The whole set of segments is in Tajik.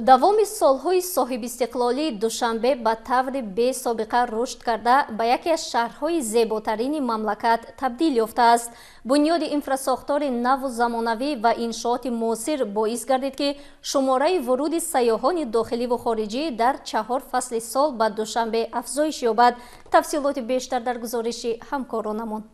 Давоми солҳои соҳибистиқлолӣ Душанбе ба таври бесобиқа рушд карда, ба яке аз шаҳрҳои зеботарини мамлакат табдил ёфтааст. Бунёди инфрасохтори наву замонавӣ ва иншооти муосир боис гардид, ки шумораи вуруди сайёҳони дохиливу хориҷӣ дар 4 фасли сол ба Душанбе афзоиш ёбад. Тафсилоти бештар дар гузориши ҳамкоронамон.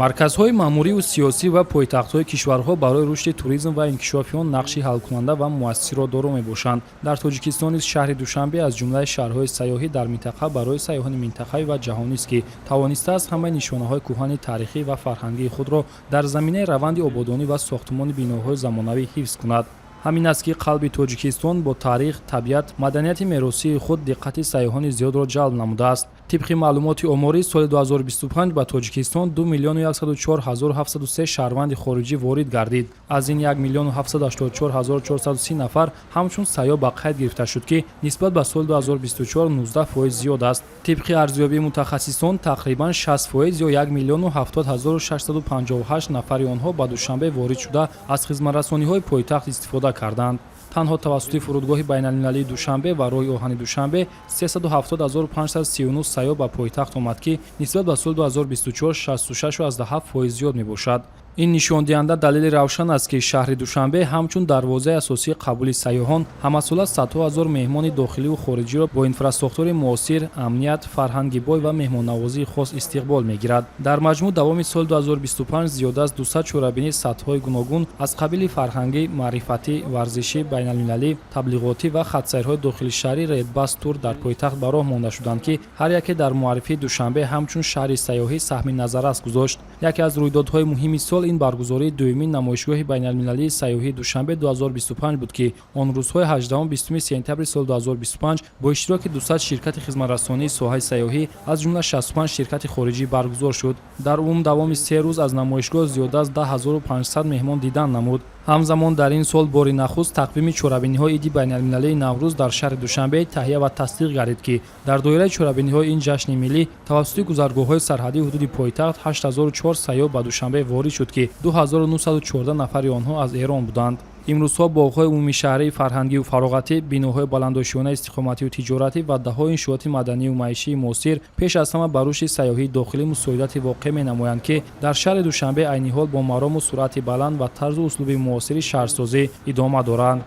Марказҳои маъмурию сиёсӣ ва пойтахтҳои кишварҳо барои рушди туризм ва инкишофи он нақши ҳалкунанда ва муассирро доро мебошанд. Дар Тоҷикистон низ шаҳри Душанбе аз ҷумлаи шаҳрҳои сайёҳӣ дар минтақа барои сайёҳони минтақавӣ ва ҷаҳонист, ки тавонистааст ҳамаи нишонаҳои кӯҳани таърихӣ ва фарҳангии худро дар заминаи раванди ободонӣ ва сохтмони биноҳои замонавӣ ҳифз кунад. Ҳамин аст, ки қалби Тоҷикистон бо таърих, табиат, маданияти меросии худ диққати сайёҳони зиёдро ҷалб намудааст. Тибқи маълумоти оморӣ, соли 2025 ба Тоҷикистон 2 миллиону 104 ҳазору 703 шаҳрванди хориҷӣ ворид гардид. Аз ин 1 миллиону 784 ҳазору 430 нафар ҳамчун сайёҳ ба қайд гирифта шуд, ки нисбат ба соли 2024 19% зиёд аст. Тибқи арзёбии мутахассисон, тақрибан 60% ё 1 миллиону 70 ҳазору 658 нафари онҳо ба Душанбе ворид шуда, аз хизматрасониҳои пойтахт истифода карданд. Танҳо тавассути фурудгоҳи байналмилалии Душанбе ва роҳи оҳани Душанбе 370 539 сайёҳ ба пойтахт омад, ки нисбат ба соли 2024 66,7% зиёд мебошад. Ин нишондиҳанда далели равшан аст, ки шаҳри Душанбе ҳамчун дарвозаи асосии қабули сайёҳон ҳамасола садҳо ҳазор меҳмони дохиливу хориҷиро бо инфрасохтори муосир, амният, фарҳанги бой ва меҳмоннавозии хос истиқбол мегирад. Дар маҷмӯъ, давоми соли 2025 зиёда аз 200 чорабинии сатҳҳои гуногун аз қабили фарҳангӣ, маърифатӣ, варзишӣ, байналмилалӣ, таблиғотӣ ва хатсайрҳои дохилишаҳрӣ Redbus Tour дар пойтахт ба роҳ монда шуданд, ки ҳар яке дар муаррифии Душанбе ҳамчун шаҳри сайёҳӣ саҳми назаррас гузошт. Яке аз рӯйдодҳои муҳими сол ин баргузории дуюмин намоишгоҳи байналмилалии сайёҳии Душанбе 2025 буд, ки он рӯзҳои 18-20 сентябри соли 2025 бо иштироки 200 ширкати хизматрасонии соҳаи сайёҳӣ, аз ҷумла 65 ширкати хориҷӣ, баргузор шуд. Дар умум давоми 3 рӯз аз намоишгоҳ зиёда аз 10 500 меҳмон дидан намуд. Ҳамзамон, дар ин сол бори нахуст тақвими чорабиниҳои иди байналмилалии Наврӯз дар шаҳри Душанбе таҳия ва тасдиқ гардид, ки дар доираи чорабиниҳои ин ҷашни миллӣ тавассути гузаргоҳҳои сарҳадии ҳудуди пойтахт 8004 сайёҳ ба Душанбе ворид шуд, ки 2914 нафари онҳо аз Эрон буданд. Имрӯзҳо боғҳои умумишаҳрии фарҳангию фароғатӣ, биноҳои баландошёнаи истиқоматию тиҷоратӣ ва даҳҳо иншооти маданию маишии муосир пеш аз ҳама ба рушди сайёҳии дохилӣ мусоидати воқеъ менамоянд, ки дар шаҳри Душанбе айни ҳол бо марому суръати баланд ва тарзу услуби муосири шаҳрсозӣ идома доранд.